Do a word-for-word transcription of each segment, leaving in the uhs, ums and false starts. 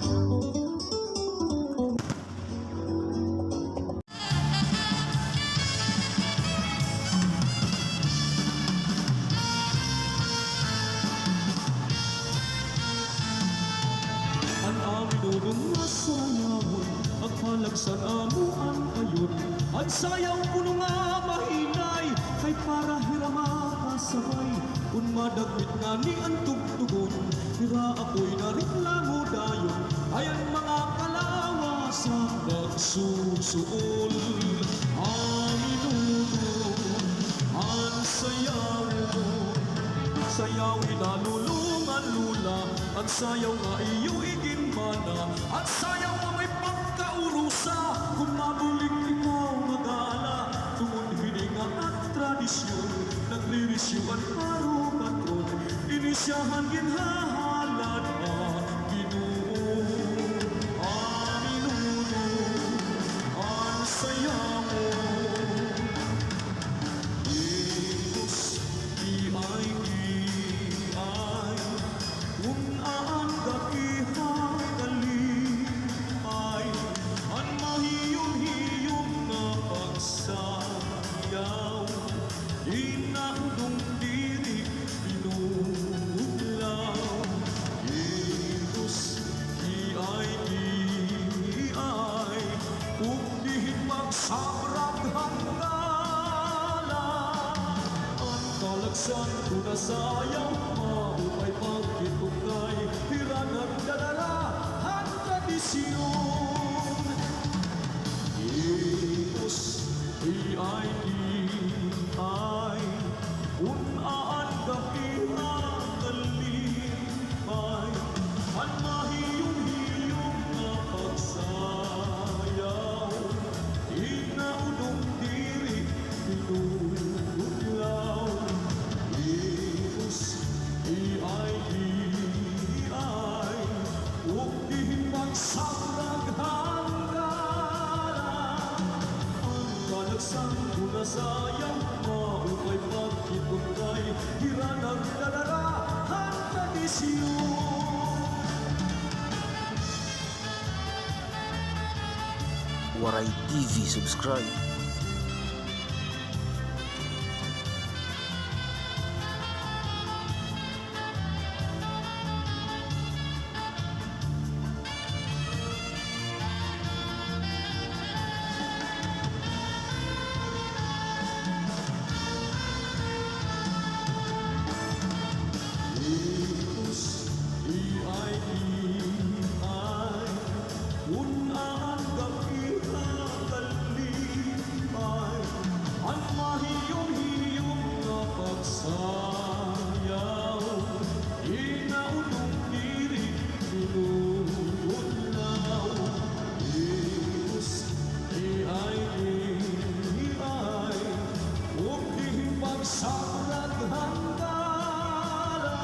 An amin unong nga sayawon, akhalag san amo an ayon. An sayaw kuno nga mahinay, kay para hira makasabay. Kon madagmit ngani an tugtugon, hira apoy na reklamo dayon. Ay an mga kalawasan nagsusuol. Amin unong an sayawon, sayaw hinalulong an lula, an sayaw nga iyo iginmana, an sayaw nga may pagkaurusa. Kon mabulig ikaw mag-aala, tungod hini nga at tradisyon, nagririsyo an paro patron, ini siya han ginhahalad nga Ginoo. Amin unong an sayawon. Ikus, iay, iay, kun aan gaki ha kalipay, an mahiyom-hiyom nga pagsayaw, di na udong diri pinudlaw. Ikus, iay, iay, ug diin pagsabrag han gala. An kalagsan kun an sayaw, maupay pagkitugay, hira nagdadara han tradisyon. Ikus, iay, iay, kun aan gaki ha kalipay, an mahiyom-hiyom nga pagsayaw, di na udong diri pinudlaw. Ikus, iay, iay, ug diin pagsabrag han gala. An kalagsan kun an sayaw, maupay pagkitugay, hira nagdadara han tradisyon. Waray T V, subscribe. Ikus, iay, iay, kun aan gaki ha kalipay, an mahiyom-hiyom nga pagsayaw, di na udong diri pinudlaw. Ikus, iay, iay, ug diin pagsabrag han gala.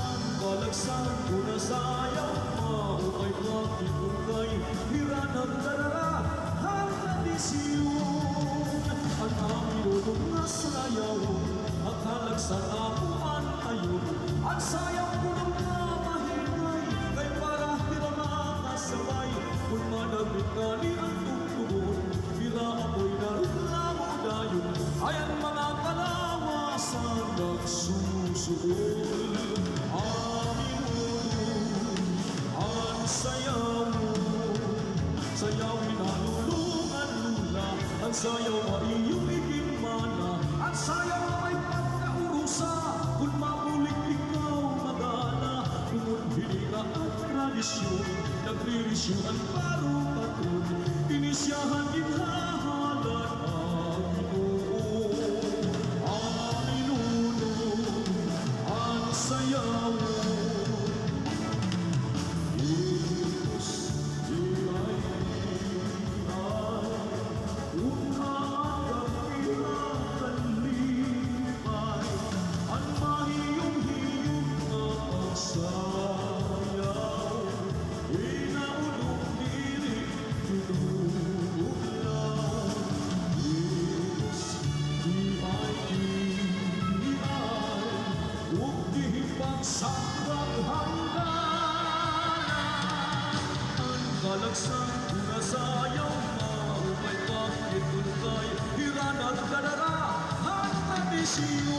An kalagsan kun an sayaw, maupay pagkitugay, hira nagdadara han tradisyon. An amin unong nga sayaw, akhalag san amo an ayon. An sayaw kuno nga mahinay, kay para hira makasabay. Kun madagmit ngani an tugtugon, hira apoy na reklamo dayon. Ay an mga kalawasan nagsusuol. Amin unong an sayawon, sayaw hinalulong an lula, an sayaw nga iyo iginmana, an sayaw nga may pagkaurusa. Kon mabulig ikaw mag-aala, tungod hini nga at tradisyon, nagririsyo an paro patron, ini siya han ginhahalad nga Ginoo. Amin unong an sayawon. Ikus, iay, iay, kun aan gaki ha kalipay, an mahiyom-hiyom nga pagsayaw, di na udong diri pinudlaw. Alagsan ko na sayaw, maupay pa it ulkay, hira nagdadara han tradisyon.